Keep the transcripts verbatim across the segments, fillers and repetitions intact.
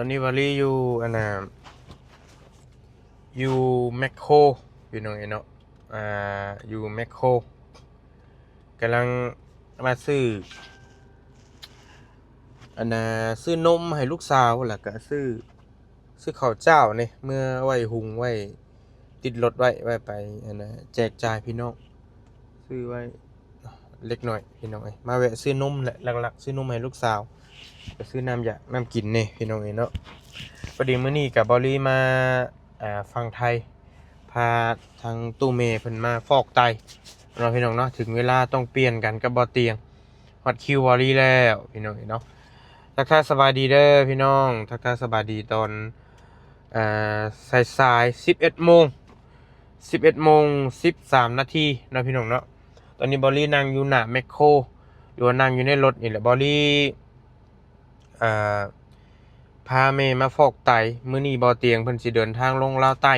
ตอนนี้บอลลี่อยู่อันน่ะอยู่แมคโครพี่น้องเอ้ยเนาะ อ่า อยู่แมคโครกำลังมาซื้ออันน่ะซื้อนมให้ลูกสาวแล้วก็ซื้อซื้อข้าวเจ้านี่เมื่อไว้หุงไว้ติดรถไว้ไว้ไปอันน่ะแจกจ่ายพี่น้อง ซื้อไว้เล็กน้อยพี่น้องเอ้ยมาแวะซื้อนมแหละหลักๆซื้อนมให้ลูกสาวก็ซื้อน้ำอยากน้ำกินนี่พี่น้องเอ้ยเนาะ พอดีมื้อนี้กับบอลลี่มาอ่าฝั่งไทย พาทางตู้เมย์เพิ่นมาฟอกไตเนาะพี่น้องเนาะ ถึงเวลาต้องเปลี่ยนกันกับบ่เตียง ฮอดคิวบอลลี่แล้วพี่น้องเอ้ยเนาะ ทักทายสบายดีเด้อพี่น้อง ทักทายสบายดีตอนอ่าสายๆสิบเอ็ดโมงสิบเอ็ดโมงสิบสามนาทีเนาะพี่น้องเนาะ ตอนนี้บอลลี่นั่งอยู่หน้าแมคโคร หรือว่านั่งอยู่ในรถนี่แหละบอลลี่ อ่าพาแม่มาฟอกไต มื้อนี้บ่เตียงเพิ่นสิเดินทางลงลาวใต้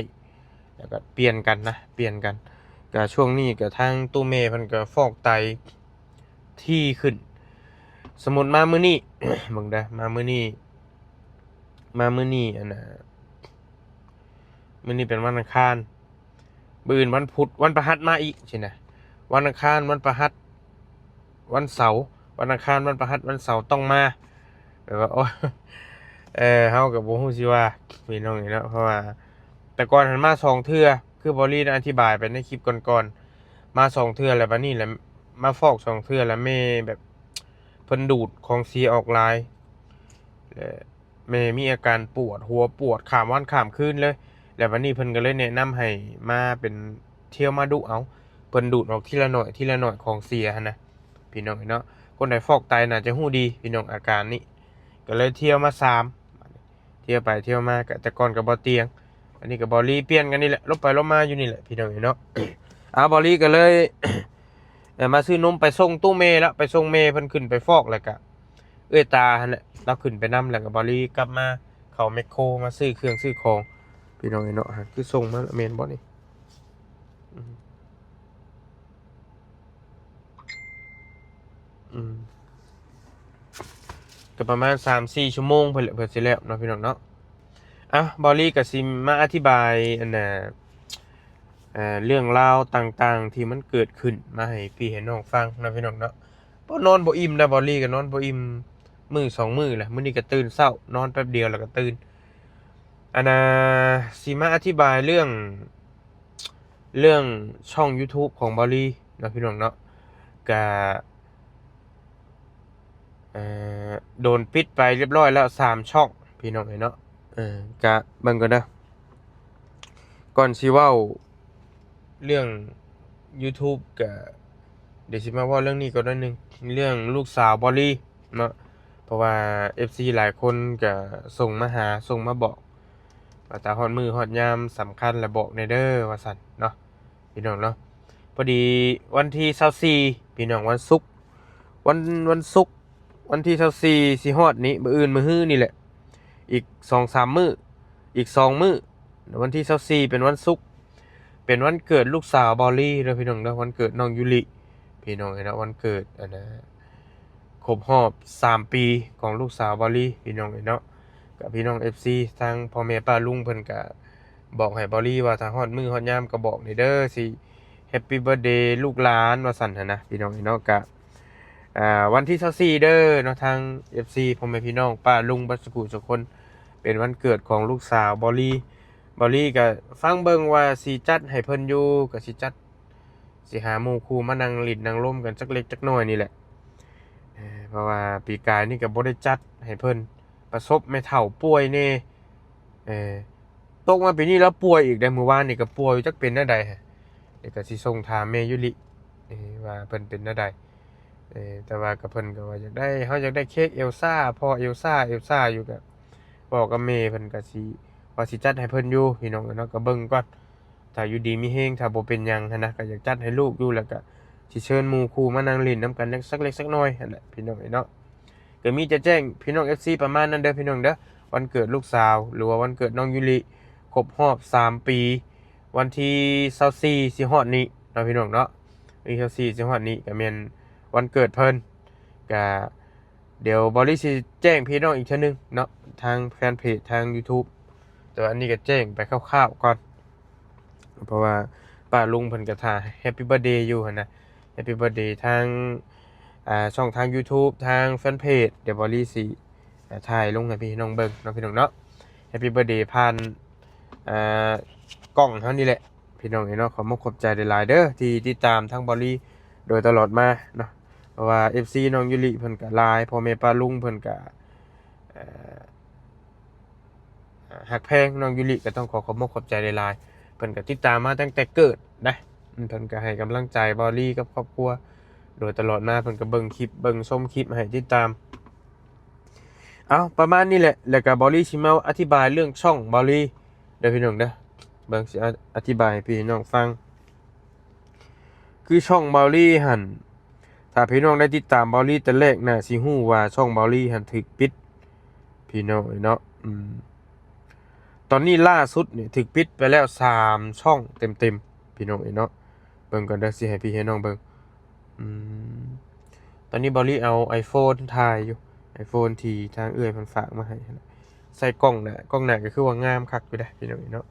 แล้วก็เปลี่ยนกันนะ เปลี่ยนกัน ก็ช่วงนี้ก็ทางตู้แม่เพิ่นก็ฟอกไตที่ขึ้น สมมุติมามื้อนี้ เบิ่งเด้อ มามื้อนี้ มามื้อนี้อันน่ะมื้อนี้เป็นวันอังคาร มื้ออื่นวันพุธ วันพฤหัสมาอีกสินะ วันอังคาร วันพฤหัส วันเสาร์ วันอังคาร วันพฤหัส วันเสาร์ต้องมา แบบว่า โอ้ย เออ เฮาก็บ่ฮู้สิว่า พี่น้องเอ้ยเนาะ เพราะว่า แต่ก่อนหั้นมาสองเทื่อ คือบอลลี่ได้อธิบายไปในคลิปก่อนๆ มาสองเทื่อแล้วบัดนี้แหละ มาฟอกสองเทื่อแล้วแม่แบบ เพิ่นดูดของเสียออกหลาย และแม่มีอาการปวดหัวปวดข้ามวันข้ามคืนเลย แล้วบัดนี้เพิ่นก็เลยแนะนำให้มาเป็นเที่ยวมาดูเอา เพิ่นดูดออกทีละหน่อยทีละหน่อยของเสียหั้นนะ พี่น้องเอ้ยเนาะ คนใดฟอกไตน่าจะฮู้ดีพี่น้องอาการนี้ ก็เลยเที่ยวมาสาม เที่ยวไปเที่ยวมาก็แต่ก่อนก็บ่เตียง อันนี้ก็บอลลี่เปลี่ยนกันนี่แหละ ลบไปลบมาอยู่นี่แหละพี่น้องเอ้ยเนาะ อ่า บอลลี่ก็เลย เอ่อ มาซื้อนมไปส่งตู้เมย์แล้ว ไปส่งแม่เพิ่นขึ้นไปฟอกแล้วก็ เอื้อยตาหั่นแหละ ลาวขึ้นไปนำแล้วก็บอลลี่กลับมาเข้าแมคโครมาซื้อเครื่องซื้อของ พี่น้องเอ้ยเนาะ คือส่งมาแล้วแม่นบ่นี่ อืม อืม ก็ประมาณสามสี่ชั่วโมงเพิ่นแหละ เพิ่นสิแล้วเนาะพี่น้องเนาะ อ่ะ บอลลี่ก็สิมาอธิบายอันน่ะ เอ่อ เรื่องราวต่างๆที่มันเกิดขึ้นมาให้พี่ให้น้องฟังเนาะพี่น้องเนาะ เพราะนอนบ่อิ่มนะ บอลลี่ก็นอนบ่อิ่ม มื้อสองมื้อแหละ มื้อนี้ก็ตื่นเช้า นอนแป๊บเดียวแล้วก็ตื่น อันน่ะ สิมาอธิบายเรื่อง เรื่องช่องยูทูบของบอลลี่เนาะพี่น้องเนาะ ก็ เอ่อ โดนปิดไปเรียบร้อยแล้วสามช่อง พี่น้องเอ้ยเนาะ เออ ก็เบิ่งก่อนเด้อ ก่อนสิเว้าเรื่องยูทูบ ก็เดี๋ยวสิมาเว้าเรื่องนี้ก่อนหน่อยหนึ่ง เรื่องลูกสาวบอลลี่เนาะ เพราะว่าเอฟซีหลายคนก็ส่งมาหา ส่งมาบอก ว่าถ้าฮอดมื้อฮอดยามสำคัญแล้วบอกแหน่เด้อ ว่าซั่นเนาะ พี่น้องเนาะ พอดีวันที่ซาวสี่ พี่น้อง วันศุกร์ วัน วันศุกร์ วันที่ซาวสี่สิฮอดนี้ มื้ออื่นมื้อฮื้อนี่แหละ อีกสองสามมื้อ อีกสองมื้อ วันที่ซาวสี่เป็นวันศุกร์ เป็นวันเกิดลูกสาวบอลลี่เด้อพี่น้องเด้อ วันเกิดน้องยูริ พี่น้องเอ้ยเนาะ วันเกิดอันน่ะ ครบรอบสามปีของลูกสาวบอลลี่ พี่น้องเอ้ยเนาะ กับพี่น้องเอฟซี ทั้งพ่อแม่ป้าลุงเพิ่นก็บอกให้บอลลี่ว่าถ้าฮอดมื้อฮอดยามก็บอกแหน่เด้อ สิแฮปปี้เบิร์ธเดย์ลูกหลาน ว่าซั่นหั้นนะ พี่น้องเอ้ยเนาะ ก็ อ่า วันที่ซาวสี่เด้อเนาะ ทางเอฟซี พ่อแม่พี่น้องป้าลุงเบิดสุขุสุคน เป็นวันเกิดของลูกสาวบอลลี่ บอลลี่ก็ฟังเบิ่งว่าสิจัดให้เพิ่นอยู่ ก็สิจัด สิหาหมู่คู่มานั่งหลิ้นนั่งลมกันจักเล็กจักน้อยนี่แหละ เออ เพราะว่าปีกายนี่ก็บ่ได้จัดให้เพิ่น ประสบแม่เฒ่าป่วยแหน่ เออ ตกมาปีนี้แล้วป่วยอีกเด้อ มื้อวานนี่ก็ป่วย จักเป็นแนวใดฮะ เดี๋ยวก็สิส่งถามแม่ยูริ เออ ว่าเพิ่นเป็นแนวใด เออ แต่ว่าก็เพิ่นก็ว่าอยากได้ เฮาอยากได้เค้กเอลซ่า พ่อเอลซ่า เอลซ่าอยู่ ก็บอกกับแม่เพิ่นก็สิ ว่าสิจัดให้เพิ่นอยู่ พี่น้องเนาะ ก็เบิ่งก่อน ถ้าอยู่ดีมีแฮง ถ้าบ่เป็นหยังหั้นนะ ก็อยากจัดให้ลูกอยู่ แล้วก็สิเชิญหมู่คู่มานั่งหลิ้นนำกันสักเล็กสักน้อยหั้นแหละ พี่น้องเอ้ยเนาะ ก็มีจะแจ้งพี่น้องเอฟซีประมาณนั้นเด้อพี่น้องเด้อ วันเกิดลูกสาว หรือว่าวันเกิดน้องยูริ ครบรอบสามปี วันที่ซาวสี่สิฮอดนี้เนาะพี่น้องเนาะ วันที่ซาวสี่สิฮอดนี้ก็แม่นวันเกิดเพิ่น ก็เดี๋ยวบอลลี่สิแจ้งพี่น้องอีกเทื่อนึงเนาะ ทางแฟนเพจทาง YouTube แต่ว่าอันนี้ก็แจ้งไปคร่าวๆก่อน เพราะว่าป้าลุงเพิ่นก็ถ่า Happy Birthday อยู่หั่นนะ Happy Birthday ทางอ่าช่องทาง YouTube ทางแฟนเพจ เดี๋ยวบอลลี่สิอ่าถ่ายลงให้พี่น้องเบิ่งเนาะพี่น้องเนาะ Happy Birthday ผ่านอ่ากล้องเฮานี่แหละ พี่น้องเอ้ยเนาะ ขอมกขอบใจหลายๆเด้อที่ติดตามทางบอลลี่โดยตลอดมาเนาะ เพราะว่า เอฟซี น้องยูริเพิ่นก็หลาย พ่อแม่ป้าลุงเพิ่นก็เอ่อฮักแพงน้องยูริ ก็ต้องขอขอบมกขอบใจหลายๆ เพิ่นก็ติดตามมาตั้งแต่เกิดนะ เพิ่นก็ให้กำลังใจบอลลี่กับครอบครัว โดยตลอดมา เพิ่นก็เบิ่งคลิป เบิ่งชมคลิปให้ติดตาม เอาประมาณนี้แหละ แล้วก็บอลลี่สิมาอธิบายเรื่องช่องบอลลี่เด้อพี่น้องเด้อ เบิ่งสิอธิบายให้พี่น้องฟัง คือช่องบอลลี่หั่น ถ้าพี่น้องได้ติดตามบอลลี่แต่แรกน่าสิฮู้ว่าช่องบอลลี่หั่นถูกปิด พี่น้องเอ้ยเนาะ อืม ตอนนี้ล่าสุดนี่ถูกปิดไปแล้วสามช่องเต็มๆ พี่น้องเอ้ยเนาะ เบิ่งก่อนเด้อ สิให้พี่ให้น้องเบิ่ง อืม ตอนนี้บอลลี่เอา iPhone ถ่ายอยู่ iPhone ที่ทางเอื้อยเพิ่นฝากมาให้หั่นน่ะ ใส่กล้องหน้ากล้องหน้าก็คือว่างามคักอยู่เด้อพี่น้องเอ้ยเนาะ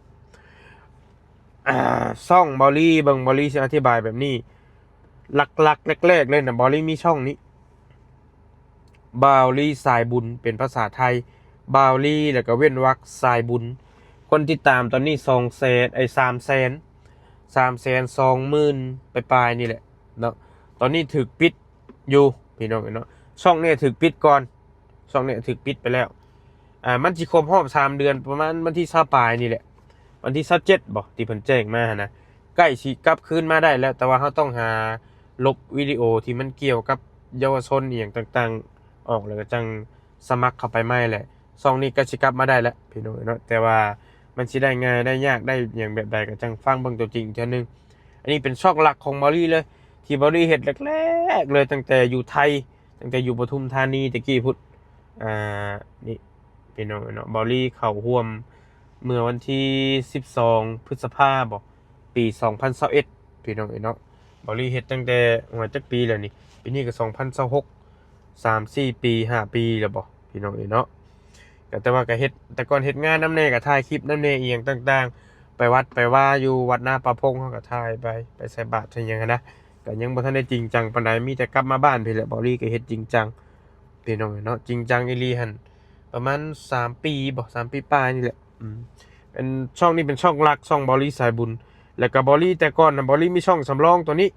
อ่า ช่องบอลลี่ เบิ่งบอลลี่สิอธิบายแบบนี้ หลักๆแรกๆเลยนะ บอลลี่มีช่องนี้ บอลลี่สายบุญ เป็นภาษาไทย บอลลี่ แล้วก็เว้นวรรคสายบุญ คนติดตามตอนนี้สองแสน ไอ้ สามแสน สามแสนสองหมื่นปลายๆนี่แหละเนาะ ตอนนี้ถูกปิดอยู่พี่น้องเนาะ ช่องนี้ถูกปิดก่อน ช่องนี้ถูกปิดไปแล้ว อ่า มันสิครบรอบสามเดือน ประมาณวันที่ซาวปลายนี่แหละ วันที่ซาวเจ็ดบ่ ที่เพิ่นแจ้งมาหั่นนะ ใกล้สิกลับคืนมาได้แล้ว แต่ว่าเราต้องหาลบวิดีโอที่มันเกี่ยวกับเยาวชนอีหยังต่างๆ ออก แล้วก็จั่งสมัครเข้าไปใหม่แหละ ช่องนี้ก็สิกลับมาได้แล้วพี่น้องเนาะ แต่ว่ามันสิได้ง่ายได้ยากได้หยังแบบใดก็จั่งฟังเบิ่งตัวจริงอีกเทื่อนึง อันนี้เป็นช่องหลักของบอลลี่เลย ที่บอลลี่เฮ็ดแรกๆเลย ตั้งแต่อยู่ไทย ตั้งแต่อยู่ปทุมธานีแต่กี้พุ้น อ่า นี่พี่น้องเนาะ บอลลี่เข้าร่วมเมื่อวันที่สิบสองพฤษภาบ่ ปีสองพันซาวเอ็ด พี่น้องเอ้ยเนาะ บอลลี่เฮ็ดตั้งแต่ โอ้ย จักปีแล้วนี่ ปีนี้ก็สองพันซาวหก สามสี่ปี ห้าปีแล้วบ่ พี่น้องเอ้ยเนาะ ก็แต่ว่าก็เฮ็ด แต่ก่อนเฮ็ดงานนำแหน่ ก็ถ่ายคลิปนำแหน่ อีหยังต่างๆ ไปวัดไปวาอยู่วัดนาป่าพง เฮาก็ถ่ายไป ไปใส่บาตรใส่หยังหั้นนะ ก็ยังบ่ทันได้จริงจังปานใด มีแต่กลับมาบ้านพี้แหละ บอลลี่ก็เฮ็ดจริงจัง พี่น้องเอ้ยเนาะ จริงจังอีหลีหั่น ประมาณสามปีบ่ สามปีปลายนี่แหละ อืม เป็นช่องนี้เป็นช่องหลัก ช่องบอลลี่สายบุญ แล้วก็บอลลี่แต่ก่อนนะ บอลลี่มีช่องสำรองตัวนี้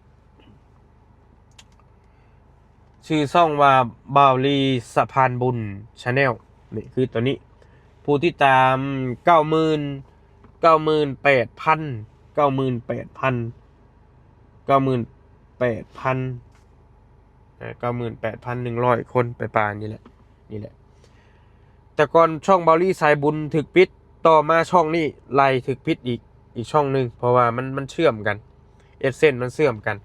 ชื่อช่องว่าบอลลี่สะพานบุญ Channel นี่คือตัวนี้ ผู้ติดตามเก้าหมื่น เก้าหมื่นแปดพัน เก้าหมื่นแปดพัน เก้าหมื่นแปดพัน เอ่อ เก้าหมื่นแปดพันหนึ่งร้อยคนปลายๆนี่แหละ นี่แหละ แต่ก่อนช่องบอลลี่สายบุญถูกปิด ต่อมาช่องนี้ไล่ถูกปิดอีก อีกช่องหนึ่ง เพราะว่ามัน มันเชื่อมกัน AdSense มันเชื่อมกัน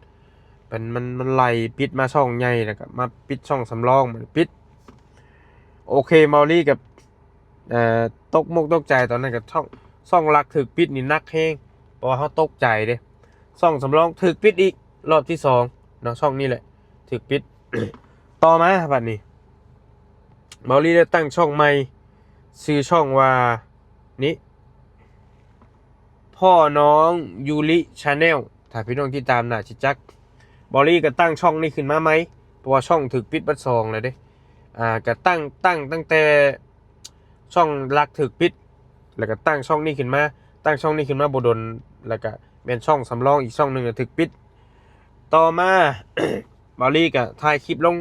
มัน มัน มันไล่ปิดมาช่องใหญ่ แล้วก็มาปิดช่องสำรอง มันปิด โอเค บอลลี่กับ เอ่อ ตกมกตกใจตอนนั้นก็ ช่อง ช่องหลักถูกปิดนี่หนักแฮง เพราะว่าเราตกใจเด้ ช่องสำรองถูกปิดอีกรอบที่สองเนาะ ช่องนี้แหละถูกปิด ต่อมาบัดนี้ บอลลี่ได้ตั้งช่องใหม่ ชื่อช่องว่า นี่ พ่อน้องยูริ Channel ถ้าพี่น้องติดตามน่าสิจัก บอลลี่ก็ตั้งช่องนี้ขึ้นมาใหม่ เพราะว่าช่องถูกปิดเบิดสองแล้วเด้ อ่า ก็ตั้ง ตั้งตั้งแต่ช่องหลักถูกปิด แล้วก็ตั้งช่องนี้ขึ้นมา ตั้งช่องนี้ขึ้นมาบ่ดน แล้วก็แม่นช่องสำรองอีกช่องหนึ่งก็ถูกปิด ต่อมา บอลลี่ก็ถ่ายคลิปลง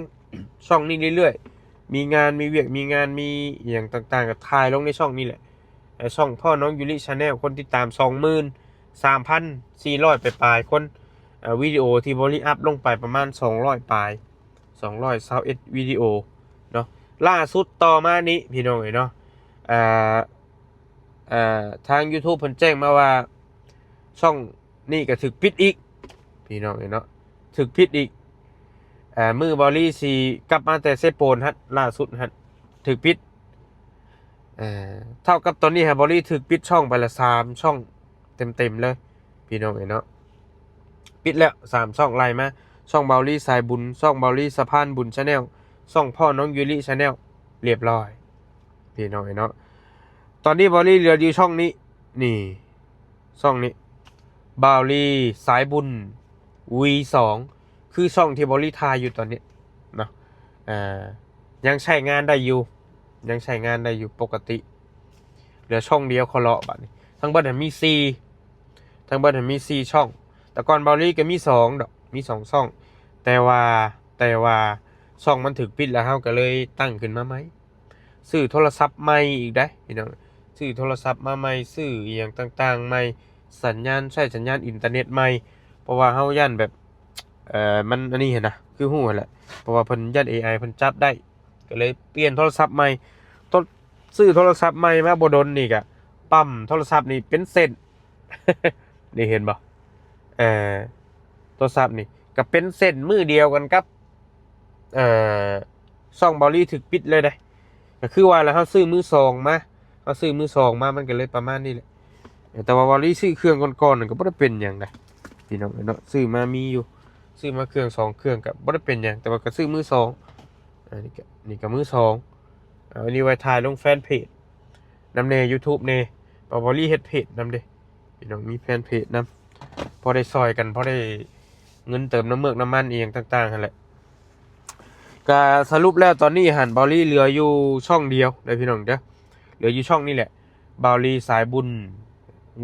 ช่องนี้เรื่อยๆ มีงาน มีเวียก มีงาน มีอหย่างต่างๆ ก็ถ่ายลงในช่องนี้แหละ ไอ้ช่องพ่อน้องยูริ Channel คนติดตามสองหมื่นสามพันสี่ร้อยปลายๆคน เอ่อ วิดีโอที่บอลลี่อัพลงไปประมาณสองร้อยปลาย สองร้อยซาวเอ็ดวิดีโอเนาะ ล่าสุดต่อมานี้พี่น้องเอ้ยเนาะ เอ่อ เอ่อ ทาง YouTube เพิ่นแจ้งมาว่า ช่องนี้ก็ถูกปิดอีก พี่น้องเอ้ยเนาะ ถูกปิดอีก เอ่อ มื้อบอลลี่สิกลับมาแต่เซโปนหั่น ล่าสุดหั่น ถูกปิด เอ่อ เท่ากับตอนนี้ฮะ บอลลี่ถูกปิดช่องไปละสามช่องเต็มๆเลย พี่น้องเอ้ยเนาะ ปิดแล้วสามช่องไล่มา ช่องบอลลี่สายบุญ ช่องบอลลี่สะพานบุญ Channel ช่องพ่อน้องยูริ Channel เรียบร้อย พี่น้องเนาะ ตอนนี้บ่าวลีเหลืออยู่ช่องนี้ นี่ ช่องนี้ บ่าวลีสายบุญ วีสอง คือช่องที่บ่าวลีถ่ายอยู่ตอนนี้เนาะ อ่า ยังใช้งานได้อยู่ ยังใช้งานได้อยู่ปกติ เหลือช่องเดียวขอเลาะบัดนี้ ทั้งเบิดหั้นมีสี่ ทั้งเบิดหั้นมีสี่ช่อง แต่ก่อนบ่าวลีก็มีสองดอก มีสองช่อง แต่ว่า แต่ว่าช่องมันถูกปิดแล้ว เฮาก็เลยตั้งขึ้นมาใหม่ ซื้อโทรศัพท์ใหม่อีกได้พี่น้อง ซื้อโทรศัพท์มาใหม่ ซื้ออีหยังต่างๆใหม่ สัญญาณ ใช้สัญญาณอินเทอร์เน็ตใหม่ เพราะว่าเฮาย้านแบบ เอ่อ มันอันนี้หั้นนะ คือฮู้หั้นแหละ เพราะว่าเพิ่นย้าน เอไอ เพิ่นจับได้ ก็เลยเปลี่ยนโทรศัพท์ใหม่ โทร- ซื้อโทรศัพท์ใหม่มาบ่ดนนี่ก็ปั๊มโทรศัพท์นี่เป็นเส้น นี่เห็นบ่ เอ่อ โทรศัพท์นี่ก็เป็นเส้นมื้อเดียวกันกับ เอ่อ ช่องบ่าวลีถูกปิดเลยเด้ ก็คือว่าแล้วเฮาซื้อมือสองมา เฮาซื้อมือสองมา มันก็เลยประมาณนี้แหละ แต่ว่าบ่าวลีซื้อเครื่องก่อนๆนั่นก็บ่ได้เป็นหยังนะพี่น้องเนาะ ซื้อมามีอยู่ ซื้อมาเครื่องสองเครื่องก็บ่ได้เป็นหยัง แต่ว่าก็ซื้อมือสอง อันนี้ก็ นี่ก็มือสอง เอาอันนี้ไว้ถ่ายลงแฟนเพจนำแน่ YouTube แน่ บ่าวลีเฮ็ดเพจนำเด้ พี่น้องมีแฟนเพจนำ พอได้ซอยกัน พอได้เงินเติมน้ำเมือกน้ำมันอีหยังต่างๆหั้นแหละ ก็สรุปแล้วตอนนี้หั้นบ่าวลีเหลืออยู่ช่องเดียวเด้อพี่น้องเด้อ เหลืออยู่ช่องนี้แหละ บ่าวลีสายบุญ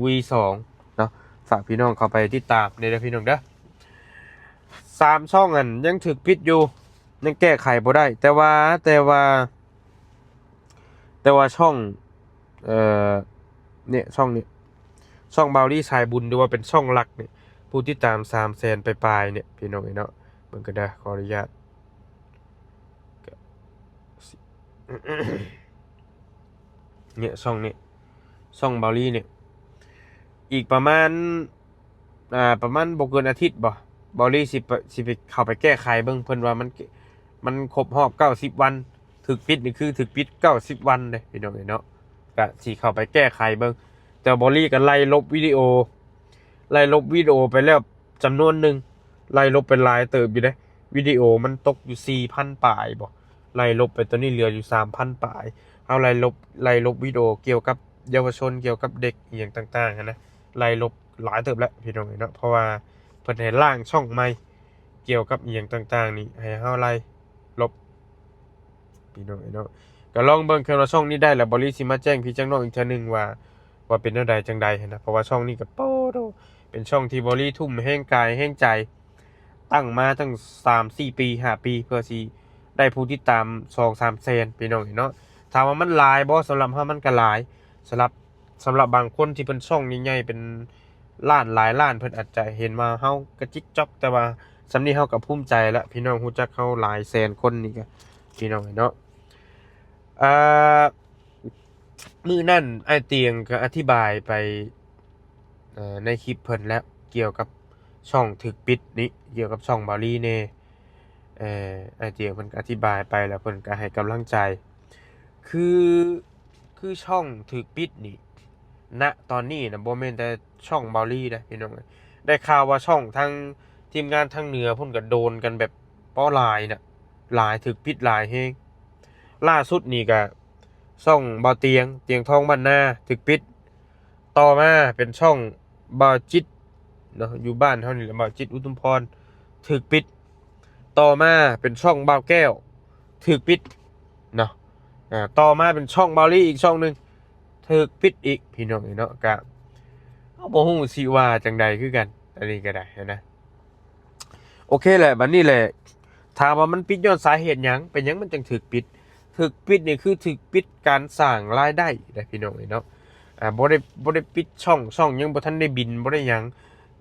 วีสอง เนาะ ฝากพี่น้องเข้าไปติดตามเด้อพี่น้องเด้อ สามช่องหั้นยังถูกปิดอยู่ ยังแก้ไขบ่ได้ แต่ว่า แต่ว่า แต่ว่าช่อง เอ่อ เนี่ย ช่องนี้ ช่องบ่าวลีสายบุญ หรือว่าเป็นช่องหลักเนี่ย ผู้ติดตามสามแสนปลายๆเนี่ย พี่น้องเอ้ยเนาะ เบิ่งก็ได้ ขออนุญาต เนี่ย ช่องนี้ ช่องบ่าวลีเนี่ย อีกประมาณ อ่า ประมาณบ่เกินอาทิตย์บ่ บ่าวลีสิไป สิไปเข้าไปแก้ไขเบิ่ง เพิ่นว่ามัน มันครบรอบเก้าสิบวัน ถูกปิดนี่คือถูกปิดเก้าสิบวันเด้พี่น้องเอ้ยเนาะ ก็สิเข้าไปแก้ไขเบิ่ง แต่บ่าวลีก็ไล่ลบวิดีโอ ไล่ลบวิดีโอไปแล้วจำนวนหนึ่ง ไล่ลบไปหลายเติบอยู่เด้ วิดีโอมันตกอยู่สี่พันปลายบ่ ไล่ลบไปตอนนี้เหลืออยู่สามพันปลาย เฮาไล่ลบ ไล่ลบวิดีโอเกี่ยวกับเยาวชน เกี่ยวกับเด็กอีหยังต่างๆหั้นนะ ไล่ลบหลายเติบแล้วพี่น้องเอ้ยเนาะ เพราะว่าเพิ่นให้ล้างช่องใหม่ เกี่ยวกับอีหยังต่างๆนี่ ให้เฮาไล่ลบ พี่น้องเอ้ยเนาะ ก็ลองเบิ่ง คันว่าช่องนี้ได้แล้ว บ่าวลีสิมาแจ้งพี่แจ้งน้องอีกเทื่อหนึ่งว่า ว่าเป็นแนวใดจังใดหั้นนะ เพราะว่าช่องนี้ก็ โป๊ด เป็นช่องที่บ่าวลีทุ่มแฮงกายแฮงใจ ตั้งมาตั้งสามสี่ปี ห้าปี เพื่อสิได้ผู้ติดตามสองสามแสน พี่น้องเอ้ยเนาะ ถามว่ามันหลายบ่ สำหรับเฮามันก็หลาย สำหรับ สำหรับบางคนที่เพิ่นช่องใหญ่ๆ เป็นล้านหลายล้าน เพิ่นอาจจะเห็นว่าเฮากระจิกจ๊อก แต่ว่าส่ำนี้เฮาก็ภูมิใจแล้ว พี่น้องรู้จักเฮาหลายแสนคนนี่ก็ พี่น้องเอ้ยเนาะ อ่า มื้อนั้นอ้ายเตียงก็อธิบายไป เอ่อ ในคลิปเพิ่นแล้ว เกี่ยวกับช่องถูกปิดนี่ เกี่ยวกับช่องบ่าวลีแน่ เอ่อ อ้ายเตียงเพิ่นก็อธิบายไป แล้วเพิ่นก็ให้กำลังใจ คือ คือช่องถูกปิดนี่ ณ ตอนนี้นะ บ่แม่นแต่ช่องบ่าวลีเด้พี่น้องเอ้ย ได้ข่าวว่าช่องทางทีมงานทางเหนือพุ้นก็โดนกันแบบปอหลายนะ หลาย ถูกปิดหลายแฮง ล่าสุดนี่ก็ช่องบ่าวเตียง เตียงทองบ้านนา ถูกปิด ต่อมาเป็นช่องบ่าวจิตเนาะ อยู่บ้านเฮานี่แหละ บ่าวจิตอุทุมพร ถูกปิด ต่อมาเป็นช่องบ่าวแก้ว ถูกปิดเนาะ อ่า ต่อมาเป็นช่องบ่าวลีอีกช่องหนึ่ง ถูกปิดอีก พี่น้องเอ้ยเนาะ ก็ เฮาบ่ฮู้สิว่าจังใดคือกัน อันนี้ก็ได้นะ โอเคแหละ บัดนี้แหละ ถามว่ามันปิดย้อนสาเหตุหยัง เป็นหยังมันจังถูกปิด ถูกปิดนี่คือถูกปิดการสร้างรายได้เด้พี่น้องเอ้ยเนาะ อ่า บ่ได้ บ่ได้ปิดช่อง ช่องยังบ่ทันได้บิน บ่ได้หยัง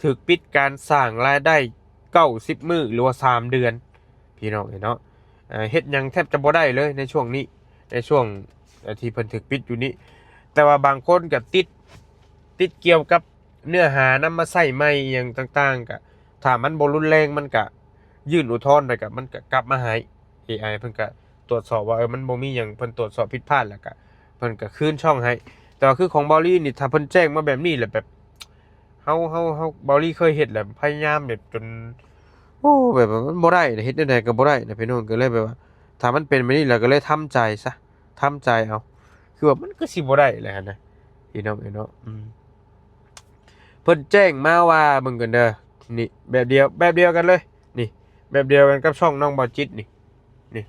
ถูกปิดการสร้างรายได้เก้าสิบมื้อ หรือว่าสามเดือน พี่น้องเอ้ยเนาะ อ่า เฮ็ดหยังแทบจะบ่ได้เลยในช่วงนี้ ในช่วง อ่า ที่เพิ่นถูกปิดอยู่นี้ แต่ว่าบางคนก็ติด ติดเกี่ยวกับเนื้อหานำมาใช้ใหม่อีหยังต่างๆ ก็ ถ้ามันบ่รุนแรง มันก็ยื่นอุทธรณ์แล้วก็ มันก็กลับมาให้ เอไอ เพิ่นก็ตรวจสอบว่า เออ มันบ่มีหยัง เพิ่นตรวจสอบผิดพลาดแล้วก็ เพิ่นก็คืนช่องให้ แต่ว่าคือของบ่าวลีนี่ ถ้าเพิ่นแจ้งมาแบบนี้แหละ แบบ เฮา เฮา เฮา บ่าวลีเคยเฮ็ดแหละ พยายามแบบจน โอ้ แบบว่ามันบ่ได้นะ เฮ็ดแนวใดก็บ่ได้นะพี่น้อง ก็เลยแบบว่า ถ้ามันเป็นแบบนี้แล้วก็เลยทำใจซะ ทำใจเอา คือว่ามันก็สิบ่ได้แหละนะพี่น้องเอ้ยเนาะ อืม เพิ่นแจ้งมาว่า เบิ่งกันเด้อ นี่ แบบเดียว แบบเดียวกันเลย นี่ แบบเดียวกันกับช่องน้องบ่าวจิตนี่ นี่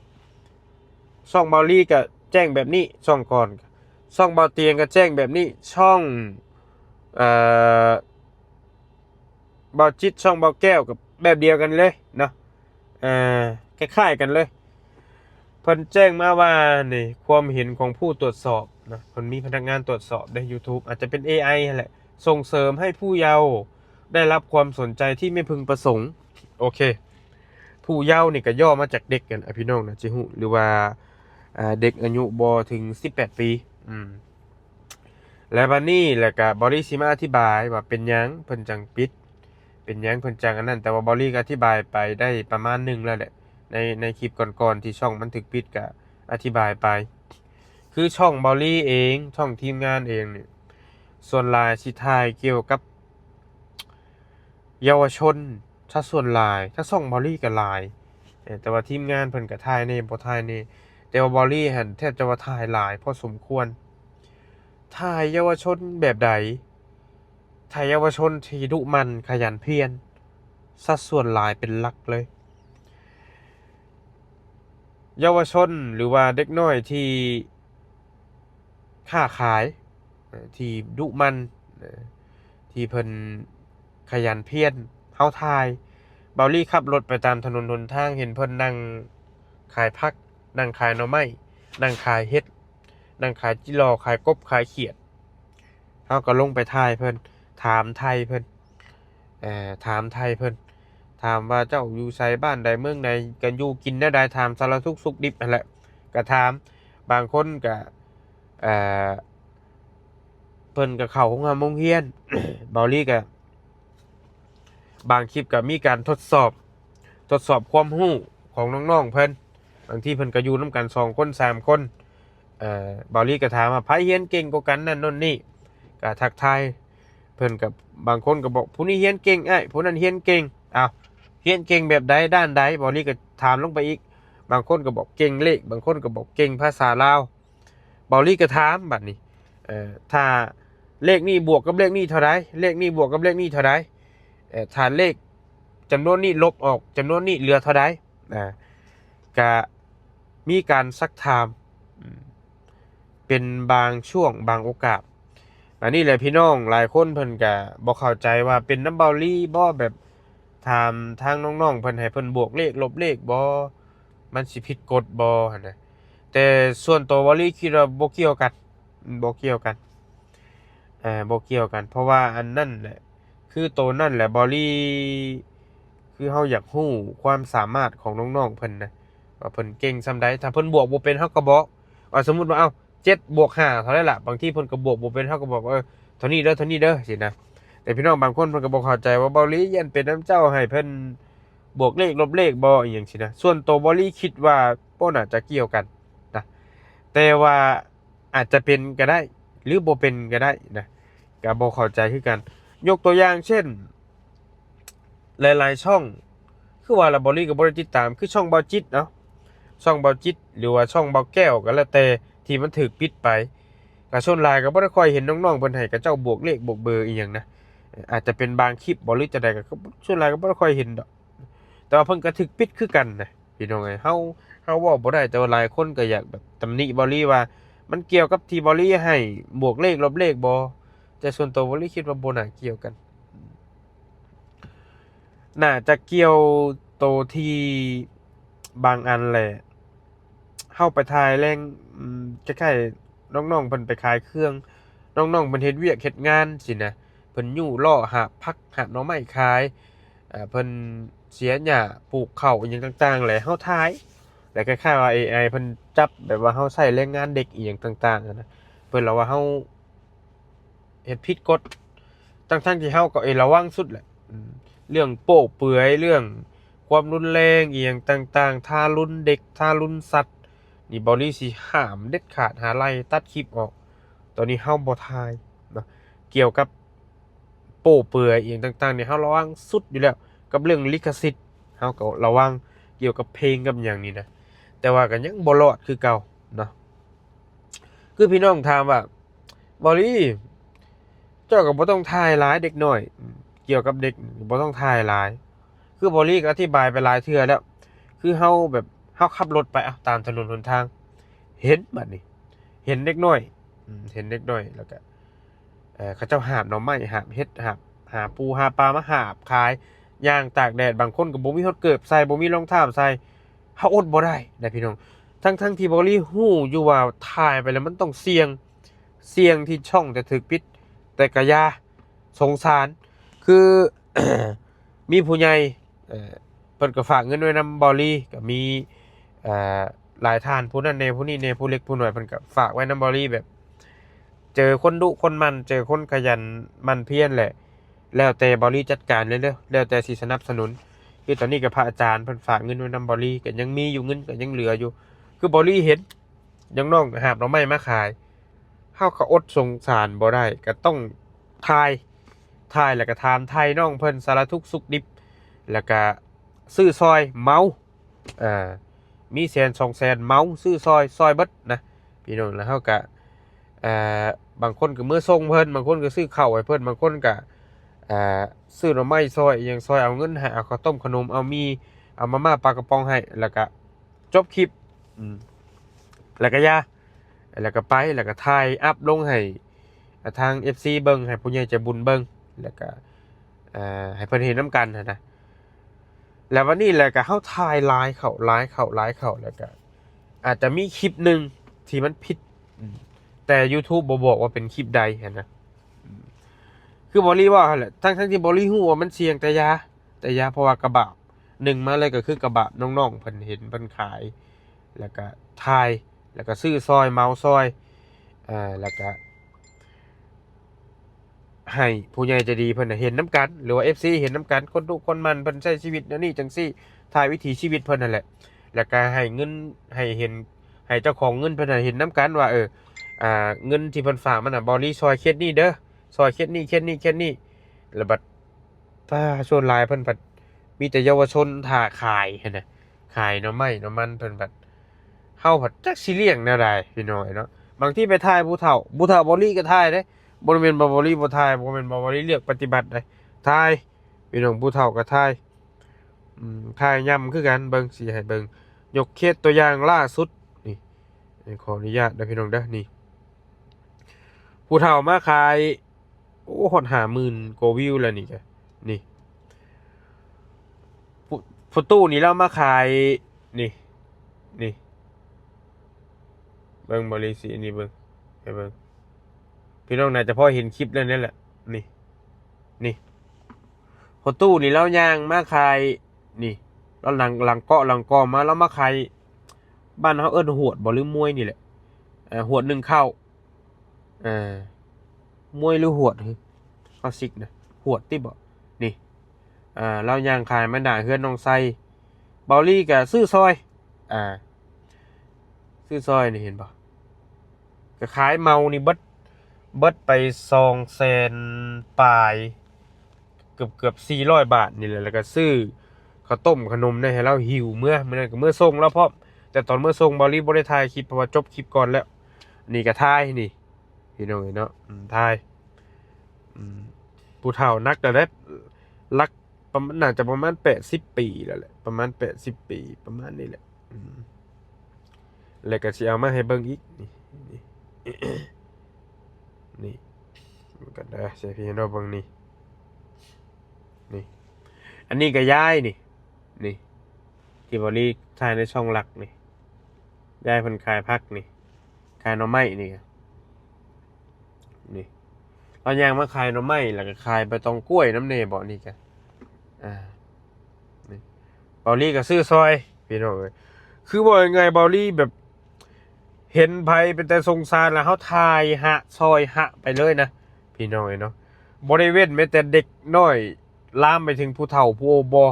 ช่องบ่าวลีก็แจ้งแบบนี้ ช่องก่อน ช่องบ่าวเตียงก็แจ้งแบบนี้ ช่อง เอ่อ บ่าวจิต ช่องบ่าวแก้วกับแบบเดียวกันเลยเนาะ เอ่อ คล้ายๆกันเลย เพิ่นแจ้งมาว่า นี่ ความเห็นของผู้ตรวจสอบนะ เพิ่นมีพนักงานตรวจสอบใน YouTube อาจจะเป็น เอไอ นั่นแหละ ส่งเสริมให้ผู้เยาว์ได้รับความสนใจที่ไม่พึงประสงค์ โอเค ผู้เยาว์นี่ก็ย่อมาจากเด็กกัน อ่ะ พี่น้องน่าจะฮู้ หรือว่า อ่า เด็กอายุบ่ถึงสิบแปดปี อืม และบัดนี้แหละก็บ่าวลีสิมาอธิบายว่าเป็นหยังเพิ่นจั่งปิด เป็นหยังเพิ่นจั่งอันนั้น แต่ว่าบ่าวลีก็อธิบายไปได้ประมาณหนึ่งแล้วแหละ ใน ในคลิปก่อนๆที่ช่องมันถูกปิดก็อธิบายไป คือช่องบ่าวลีเอง ช่องทีมงานเองนี่ ส่วนหลายสิถ่ายเกี่ยวกับเยาวชนซะส่วนหลาย ถ้าช่องบ่าวลีก็หลาย เอ่อ แต่ว่าทีมงานเพิ่นก็ถ่ายแหน่บ่ถ่ายแหน่ แต่ว่าบ่าวลีหั่นแทบจะว่าถ่ายหลายพอสมควร ถ่ายเยาวชนแบบใด ถ่ายเยาวชนที่ดุหมั่นขยันเพียร สัดส่วนหลายเป็นหลักเลย เยาวชนหรือว่าเด็กน้อยที่ค้าขาย เอ่อ ที่ดุหมั่น เอ่อ ที่เพิ่นขยันเพียร เฮาถ่าย บ่าวลีขับรถไปตามถนนหนทาง เห็นเพิ่นนั่งขายผัก นั่งขายหน่อไม้ นั่งขายเห็ด นั่งขายจิหล่อ ขายกบ ขายเขียด เฮาก็ลงไปถ่ายเพิ่น ถามไถ่เพิ่น เอ่อ ถามไถ่เพิ่น ถามว่าเจ้าอยู่ไส บ้านใด เมืองใด กันอยู่กินแนวใด ถามสารทุกข์สุขดิบนั่นแหละ ก็ถาม บางคนก็ เอ่อ เพิ่นก็เข้าโรงหร่ำโรงเฮียน บ่าวลีก็ บางคลิปก็มีการทดสอบ ทดสอบความรู้ของน้องๆเพิ่น บางทีเพิ่นก็อยู่นำกันสองคนสามคน เอ่อ บ่าวลีก็ถามว่า "ไผเรียนเก่งกว่ากัน" นั่นโน่นนี่ ก็ทักทาย เพิ่นก็ บางคนก็บอก "ผู้นี้เรียนเก่งอ้าย ผู้นั้นเรียนเก่ง" อ้าว เรียนเก่งแบบใด ด้านใด บ่าวลีก็ถามลงไปอีก บางคนก็บอกเก่งเลข บางคนก็บอกเก่งภาษาลาว บ่าวลีก็ถามบัดนี้ เอ่อ ถ้าเลขนี้บวกกับเลขนี้เท่าใด เลขนี้บวกกับเลขนี้เท่าใด เอ่อ ถ้าเลขจำนวนนี้ลบออกจำนวนนี้เหลือเท่าใด อ่า ก็มีการซักถาม อืม เป็นบางช่วงบางโอกาส อันนี้แหละพี่น้องหลายคนเพิ่นก็บ่เข้าใจว่าเป็นนำบ่าวลีบ่ แบบถามทางน้องๆเพิ่นให้เพิ่นบวกเลขลบเลขบ่ มันสิผิดกฎบ่ หั่นนะ แต่ส่วนตัวบ่าวลีคิดว่าบ่เกี่ยวกัน บ่เกี่ยวกัน เอ่อ บ่เกี่ยวกัน เพราะว่าอันนั้นแหละ คือตัวนั่นแหละ บ่าวลี คือเฮาอยากรู้ความสามารถของน้องๆเพิ่นนะ ว่าเพิ่นเก่งส่ำใด ถ้าเพิ่นบวกบ่เป็น เฮาก็บอก ว่าสมมุติว่า เอ้า เจ็ดบวกห้าเท่าใดล่ะ บางทีเพิ่นก็บวกบ่เป็น เฮาก็บอกว่า เออ เท่านี้เด้อ เท่านี้เด้อ ซี้นะ แต่พี่น้องบางคนเพิ่นก็บ่เข้าใจว่าบ่าวลีเรียนเป็นนำเจ้า ให้เพิ่นบวกเลขลบเลขบ่ อีหยังซี้นะ ส่วนตัวบ่าวลีคิดว่าบ่น่าจะเกี่ยวกันนะ แต่ว่าอาจจะเป็นก็ได้ หรือบ่เป็นก็ได้นะ ก็บ่เข้าใจคือกัน ยกตัวอย่างเช่น หลายๆช่อง คือว่าละ บ่าวลีก็บ่ได้ติดตาม คือช่องบ่าวจิตเนาะ ช่องบ่าวจิต หรือว่าช่องบ่าวแก้วก็แล้วแต่ ที่มันถูกปิดไป ก็ส่วนหลายก็บ่ได้ค่อยเห็นน้องๆเพิ่นให้เขาเจ้าบวกเลขบวกเบอร์อีหยังนะ อาจจะเป็นบางคลิปบ่ หรือจั่งใดก็ ส่วนหลายก็บ่ได้ค่อยเห็นดอก แต่ว่าเพิ่นก็ถูกปิดคือกันนะพี่น้องเอ้ย เฮา เฮาเว้าบ่ได้ แต่ว่าหลายคนก็อยากแบบตำหนิบ่าวลีว่า มันเกี่ยวกับที่บ่าวลีให้บวกเลขลบเลขบ่ แต่ส่วนตัวบ่าวลีคิดว่าบ่น่าเกี่ยวกัน น่าจะเกี่ยวโตที่บางอันแหละ เฮาไปถ่ายแหล่ง อืม คล้ายๆน้องๆเพิ่นไปขายเครื่อง น้องๆเพิ่นเฮ็ดเวียกเฮ็ดงานซี้นะ เพิ่นยู้ล้อหาบผักหาบหน่อไม้ขาย อ่า เพิ่นเสียหญ้าปลูกข้าวอีหยังต่างๆแหละ เฮาถ่าย แล้วคล้ายๆว่า เอไอ เพิ่นจับแบบว่าเฮาใช้แรงงานเด็กอีหยังต่างๆหั้นนะ เพิ่นละว่าเฮาเฮ็ดผิดกฎ ทั้งๆที่เฮาก็ เอ้ย ระวังสุดแหละ อืม เรื่องโป๊เปือย เรื่องความรุนแรงอีหยังต่างๆ ทารุณเด็ก ทารุณสัตว์ นี่บ่าวลีสิห้ามเด็ดขาด หาไล่ตัดคลิปออก ตอนนี้เฮาบ่ถ่ายเนาะ เกี่ยวกับโป๊เปือยอีหยังต่างๆนี่ เฮาระวังสุดอยู่แล้ว กับเรื่องลิขสิทธิ์ เฮาก็ระวังเกี่ยวกับเพลงกับหยังนี่นะ แต่ว่าก็ยังบ่รอดคือเก่าเนาะ คือพี่น้องถามว่า บอลลี่ เจ้าก็บ่ต้องถ่ายหลายเด็กน้อย เกี่ยวกับเด็กบ่ต้องถ่ายหลาย คือบอลลี่ก็อธิบายไปหลายเทื่อแล้ว คือเฮาแบบเฮาขับรถไปอ่ะตามถนนหนทาง เห็นบัดนี้ เห็นเด็กน้อย อืม เห็นเด็กน้อยแล้วก็ เอ่อ เขาเจ้าหาบหน่อไม้ หาบเห็ด หาบ หาปูหาปลามาหาบขาย ย่างตากแดด บางคนก็บ่มีฮอดเกิบใส่ บ่มีรองเท้าใส่ เฮาอดบ่ได้นะพี่น้อง ทั้งๆที่บอลลี่ฮู้อยู่ว่าถ่ายไปแล้วมันต้องเสี่ยง เสี่ยงที่ช่องจะถูกปิด แต่ก็อย่า สงสาร คือ มีผู้ใหญ่ เอ่อ เพิ่นก็ฝากเงินไว้นำบอลลี่ ก็มี เอ่อ หลายท่าน ผู้นั้นแหน่ ผู้นี้แหน่ ผู้เล็กผู้น้อย เพิ่นก็ฝากไว้นำบอลลี่ แบบ เจอคนดุคนหมั่น เจอคนขยันหมั่นเพียรแหละ แล้วแต่บอลลี่จัดการเลยเด้อ แล้วแต่สิสนับสนุน คือตอนนี้ก็พระอาจารย์เพิ่นฝากเงินไว้นำบอลลี่ ก็ยังมีอยู่ เงินก็ยังเหลืออยู่ คือบอลลี่เห็น อย่างน้องหาบหน่อไม้มาขาย เฮาก็อดสงสารบ่ได้ ก็ต้องถ่าย ถ่ายแล้วก็ถามไถ่น้องเพิ่นสารทุกข์สุขดิบ แล้วก็ซื้อซอยเหมา อ่า มีแสนสองแสนเหมาซื้อซอย ซอยเบิดนะ พี่น้อง แล้วเฮาก็ เอ่อ บางคนก็เมือส่งเพิ่น บางคนก็ซื้อข้าวให้เพิ่น บางคนก็ เอ่อ ซื้อหน่อไม้ซอย อิหยังซอย เอาเงินให้ เอาข้าวต้มขนม เอาหมี่ เอามาม่าปลากระป๋องให้ แล้วก็จบคลิป อืม แล้วก็อย่า แล้วก็ไป แล้วก็ถ่ายอัพลงให้ อ่า ทาง เอฟซี เบิ่ง ให้ผู้ใหญ่ใจบุญเบิ่ง แล้วก็ เอ่อ ให้เพิ่นเห็นนำกันหั้นนะ แล้ววันนี้แหละก็เฮาถ่ายหลายเข้า หลายเข้า หลายเข้า แล้วก็ อาจจะมีคลิปหนึ่งที่มันผิด อืม แต่ YouTube บ่บอกว่าเป็นคลิปใดหั้นนะ อืม คือบอลลี่ว่าหั้นแหละ ทั้งๆที่บอลลี่ฮู้ว่ามันเสี่ยง แต่อย่า แต่อย่า เพราะว่ากะบาป หนึ่งมาเลยก็คือกะบาป น้องๆเพิ่นเห็นเพิ่นขาย แล้วก็ถ่าย แล้วก็ซื้อซอย เหมาซอย เอ่อ แล้วก็ ให้ผู้ใหญ่ใจดีเพิ่นน่ะเห็นนำกัน หรือว่า เอฟซี เห็นนำกัน คนดุคนหมั่นเพิ่นใช้ชีวิตแนวนี้จังซี่ ถ่ายวิถีชีวิตเพิ่นนั่นแหละ แล้วก็ให้เงิน ให้เห็น ให้เจ้าของเงินเพิ่นน่ะเห็นนำกันว่า เออ อ่า เงินที่เพิ่นฝากมาน่ะ บอลลี่ซอยเคสนี้เด้อ ซอยเคสนี้ เคสนี้ เคสนี้ แล้วบัด ป้า ส่วนหลายเพิ่นบัดมีแต่เยาวชนท่าขายหั้นนะ ขายหน่อไม้หน่อมัน เพิ่นบัด เฮาบัดจักสิเลี้ยงแนวใดพี่น้องเนาะ บางทีไปถ่ายผู้เฒ่า ผู้เฒ่าบอลลี่ก็ถ่ายเด้ บ่แม่นว่าบอลลี่บ่ถ่าย บ่แม่นว่าบอลลี่เลือกปฏิบัติเด้ ถ่าย พี่น้อง ผู้เฒ่าก็ถ่าย อืม ถ่ายย่ำคือกัน เบิ่ง สิให้เบิ่ง ยกเคสตัวอย่างล่าสุด นี่ ขออนุญาตเด้อพี่น้องเด้อ นี่ ผู้เฒ่ามาขาย โอ้ ฮอดห้าหมื่นกว่าวิวแล้วนี่กะ นี่ ผู้ ผู้ตู้นี่ลาวมาขาย นี่ นี่ เบิ่ง บอลลี่สิ อันนี้เบิ่ง ให้เบิ่ง พี่น้องน่าจะพอเห็นคลิปแล้วนี่แหละ นี่ นี่ ผู้ตู้นี่ลาวย่างมาขาย นี่ ลาวหลัง หลังเกาะ หลังกอมา ลาวมาขาย บ้านเฮาเอิ้นหวดบ่ หรือมวยนี่แหละ เอ่อ หวดนึ่งข้าว เอ่อ มวยหรือหวด เฮ้ย คลาสสิกนะ หวดติบ่ นี่ อ่า ลาวย่างขายมาหน้าเฮือนน้องไซ บอลลี่ก็ซื้อซอย อ่า ซื้อซอยนี่ เห็นบ่ ก็ขายเหมานี่เบิด เบิดไปสองแสนปลาย เกือบ เกือบสี่ร้อยบาทนี่แหละ แล้วก็ซื้อข้าวต้มขนมเนี่ยให้ลาวหิ้วเมือ มื้อนั้นก็เมือส่งลาวพร้อม แต่ตอนเมือส่งบอลลี่บ่ได้ถ่ายคลิป เพราะว่าจบคลิปก่อนแล้ว นี่ก็ถ่ายนี่ พี่น้องเอ้ยเนาะ อืม ถ่าย อืม ผู้เฒ่านักแล้วเด้ หลัก ประมาณ น่าจะประมาณแปดสิบปีแล้วแหละ ประมาณแปดสิบปี ประมาณนี้แหละ อืม แล้วก็สิเอามาให้เบิ่งอีก นี่ นี่ นี่ มันก็ได้ สิให้พี่น้องเบิ่งนี่ นี่ อันนี้ก็ยายนี่ นี่ ที่บอลลี่ถ่ายในช่องหลักนี่ ยายเพิ่นขายผักนี่ ขายหน่อไม้นี่ นี่ ลาวย่างมาขายหน่อไม้ แล้วก็ขายใบตองกล้วยนำแหน่บ่ นี่กะ อ่า นี่ บอลลี่ก็ซื้อซอย พี่น้องเอ้ย คือว่ายังไง บอลลี่แบบ เห็นไผเป็นแต่สงสารแล้วเฮาถ่ายหะ ซอยหะไปเลยนะ พี่น้องเอ้ยเนาะ บ่ได้เว้นแม้แต่เด็กน้อย ลามไปถึงผู้เฒ่าผู้โอบ่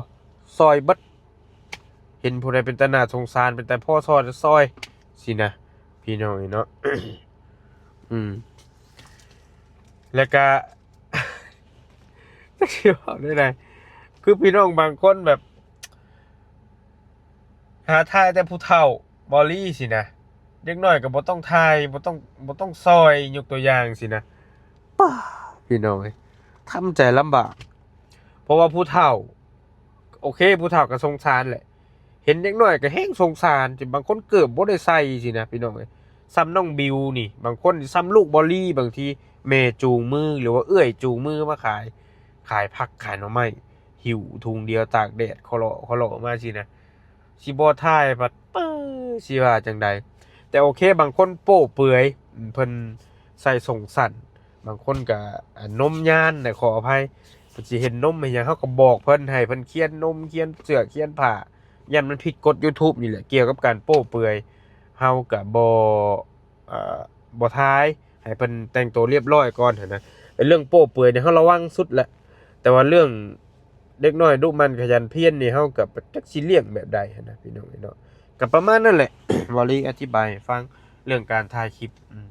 ซอยเบิด เห็นผู้ใดเป็นตาน่าสงสาร เป็นแต่พอซอยซอย สินะ พี่น้องเอ้ยเนาะ อืม แล้วก็ จักสิเว้าได้ใด คือพี่น้องบางคนแบบ หาถ่ายแต่ผู้เฒ่า บอลลี่สินะ เด็กน้อยก็บ่ต้องถ่าย บ่ต้อง บ่ต้องซ่อย ยกตัวอย่างสินะ ป้า พี่น้องเอ้ย ทำใจลำบาก เพราะว่าผู้เฒ่า โอเค ผู้เฒ่าก็สงสารแหละ เห็นเด็กน้อยก็แฮงสงสาร จนบางคนเกือบบ่ได้ใส่สินะพี่น้องเอ้ย ส่ำน้องบิวนี่ บางคนส่ำลูกบอลลี่ บางทีแม่จูงมือ หรือว่าเอื้อยจูงมือมาขาย ขายผักขายหน่อไม้ หิ้วถุงเดียวตากแดด คอเลาะคอเลาะมาสินะ สิบ่ถ่าย บัด เปิ้อ สิว่าจั่งใด แต่โอเค บางคนโป๊เปลือย อืม เพิ่นใส่ส่งสั้น บางคนก็ อ่า นมยานนะ ขออภัย เพิ่นสิเห็นนมเห็นหยัง เฮาก็บอกเพิ่น ให้เพิ่นเขียนนม เขียนเสื้อ เขียนผ้า ย่านมันผิดกฎ YouTube นี่แหละ เกี่ยวกับการโป๊เปลือย เฮาก็บ่ เอ่อ บ่ถ่าย ให้เพิ่นแต่งตัวเรียบร้อยก่อนหั้นนะ แต่เรื่องโป๊เปลือยเนี่ย เฮาระวังสุดแหละ แต่ว่าเรื่องเด็กน้อยดุมั่นขยันเพียรนี่ เฮาก็จักสิเลี้ยงแบบใดหั้นนะพี่น้องเนาะ ก็ประมาณนั้นแหละ บอลลี่อธิบายให้ฟังเรื่องการถ่ายคลิป อืม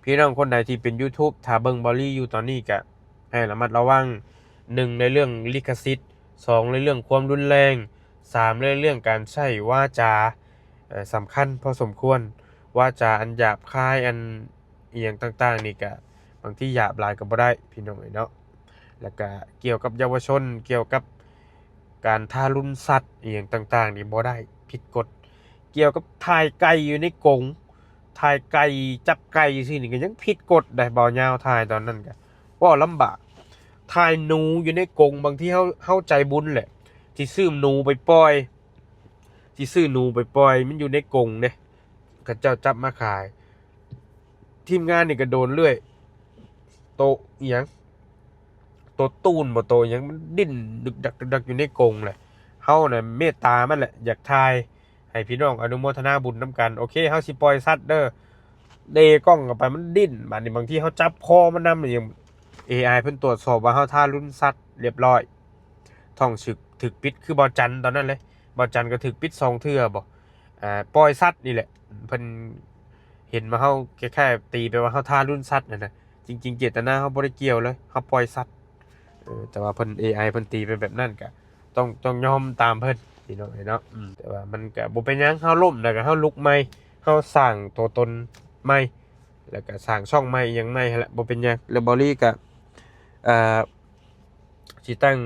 พี่น้องคนใดที่เป็น YouTube ถ้าเบิ่งบอลลี่อยู่ตอนนี้ก็ให้ระมัดระวัง หนึ่ง ในเรื่องลิขสิทธิ์ สอง ในเรื่องความรุนแรง สาม ในเรื่องการใช้วาจา เอ่อ สำคัญพอสมควร วาจาอันหยาบคาย อันอิหยังต่างๆ นี่ก็บางทีหยาบหลายก็บ่ได้พี่น้องเอ้ยเนาะ แล้วก็เกี่ยวกับเยาวชน เกี่ยวกับการทารุณสัตว์อิหยังต่างๆ นี่บ่ได้ ผิดกฎ เกี่ยวกับถ่ายไก่อยู่ในกรง ถ่ายไก่ จับไก่ซื่อๆ นี่ก็ยังผิดกฎได้ บ่าวยาวถ่ายตอนนั้นก็เว้าลำบาก ถ่ายหนูอยู่ในกรง บางทีเฮา เฮาใจบุญแหละ สิซื้อหนูไปปล่อย สิซื้อหนูไปปล่อย มันอยู่ในกรงเด้ เขาเจ้าจับมาขาย ทีมงานนี่ก็โดนเรื่อย โตอิหยัง โตตูนบ่ โตอิหยัง มันดิ้นดึกดักดึกดักอยู่ในกรงแหละ เฮาน่ะเมตตามันแหละ อยากถ่าย ให้พี่น้องอนุโมทนาบุญนำกัน โอเค เฮาสิปล่อยสัตว์เด้อ เดกล้องเข้าไป มันดิ้น บาดนี้บางทีเฮาจับคอมันนำ นี่ยัง เอไอ เพิ่นตรวจสอบว่าเฮาทารุณสัตว์เรียบร้อย ต้องถูก ถูกปิด คือบ่าวจันตอนนั้นเลย บ่าวจันก็ถูกปิดสองเทื่อบ่ อ่า ปล่อยสัตว์นี่แหละ เพิ่นเห็นว่าเฮาคล้ายๆ ตีไปว่าเฮาทารุณสัตว์หั้นนะ จริงๆ เจตนาเฮาบ่ได้เกี่ยวเลย เฮาปล่อยสัตว์ เออ แต่ว่าเพิ่น เอไอ เพิ่นตีไปแบบนั้นก็ต้อง ต้องยอมตามเพิ่นพี่น้องเอ้ยเนาะ อืม แต่ว่ามันก็บ่เป็นหยัง เฮาล้มแล้วก็เฮาลุกใหม่ เฮาสร้างตัวตนใหม่ แล้วก็สร้างช่องใหม่อิหยังใหม่หั้นแหละ บ่เป็นหยัง แล้วบอลลี่ก็ เอ่อ สิตั้ง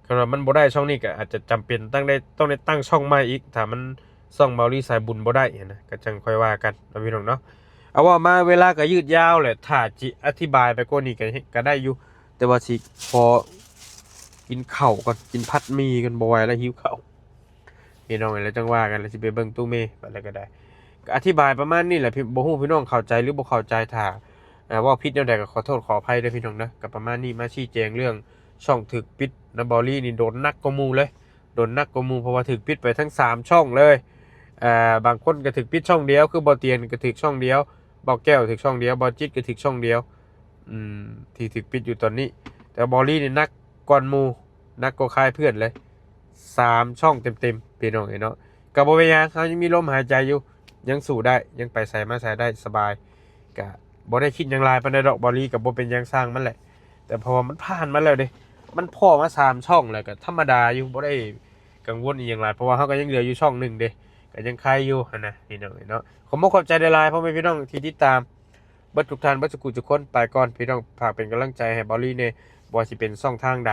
คันว่ามันบ่ได้ช่องนี้ก็อาจจะจำเป็นตั้งได้ ต้องได้ตั้งช่องใหม่อีก ถ้ามันช่องบอลลี่สายบุญบ่ได้หั้นนะ ก็จั่งค่อยว่ากันเนาะพี่น้องเนาะ เอาว่ามาเวลาก็ยืดยาวแหละ ถ้าจิอธิบายไปกว่านี้ก็ ก็ได้อยู่ แต่ว่าสิขอกินข้าวก่อน กินผัดหมี่ก่อน บ่ไหวแล้ว หิวข้าว พี่น้อง แล้วจั่งว่ากัน แล้วสิไปเบิ่งตู้เมย์บัดแล้วก็ได้ ก็อธิบายประมาณนี้แหละ พี่ บ่ฮู้พี่น้องเข้าใจหรือบ่เข้าใจ ถ้า อ่า เว้าผิดแนวใดก็ขอโทษขออภัยเด้อพี่น้องเด้อ ก็ประมาณนี้ มาชี้แจงเรื่องช่องถูกปิดนะ บอลลี่นี่โดนหนักกว่าหมู่เลย โดนหนักกว่าหมู่ เพราะว่าถูกปิดไปทั้งสามช่องเลย อ่า บางคนก็ถูกปิดช่องเดียว คือบ่าวเตียนก็ถูกช่องเดียว บ่าวแก้วถูกช่องเดียว บ่าวจิตก็ถูกช่องเดียว อืม ที่ถูกปิดอยู่ตอนนี้ แต่บอลลี่นี่หนักกว่าหมู่ หนักกว่าค่ายเพื่อนเลย สามช่องเต็มๆ พี่น้องเอ้ยเนาะ ก็บ่เป็นหยัง เฮายังมีลมหายใจอยู่ ยังสู้ได้ ยังไปไสมาไสได้สบาย ก็บ่ได้คิดหยังหลายปานใดดอก บอลลี่ก็บ่เป็นหยัง ซ่างมันแหละ แต่เพราะว่ามันผ่านมาแล้วเด้ มันพ้อมาสามช่องแล้วก็ธรรมดาอยู่ บ่ได้กังวลอีหยังหลาย เพราะว่าเฮาก็ยังเหลืออยู่ช่องหนึ่งเด้ ก็ยังไคอยู่หั้นนะพี่น้องเอ้ยเนาะ ขอบคุณขอบใจหลายๆ พ่อแม่พี่น้องที่ติดตาม เบิดทุกท่าน เบิดสุขุทุกคน ไปก่อนพี่น้อง ฝากเป็นกำลังใจให้บอลลี่แน่ บ่ว่าสิเป็นช่องทางใด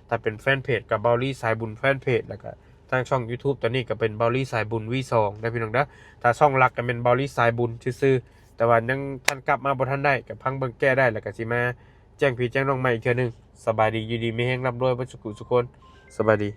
ถ้าเป็นแฟนเพจก็บอลลี่สายบุญแฟนเพจ แล้วก็ทางช่อง YouTube ตอนนี้ก็เป็นบอลลี่สายบุญ วี สอง นะพี่น้องเด้อ ถ้าช่องหลักก็เป็นบอลลี่สายบุญซื่อๆ แต่ว่ายังทันกลับมาบ่ทันได้ ก็พังเบิ่งแก้ได้ แล้วก็สิมาแจ้งพี่แจ้งน้องใหม่อีกเทื่อหนึ่ง สบายดี อยู่ดีมีแฮง ร่ำรวยเบิดสุขุสุคน สบายดี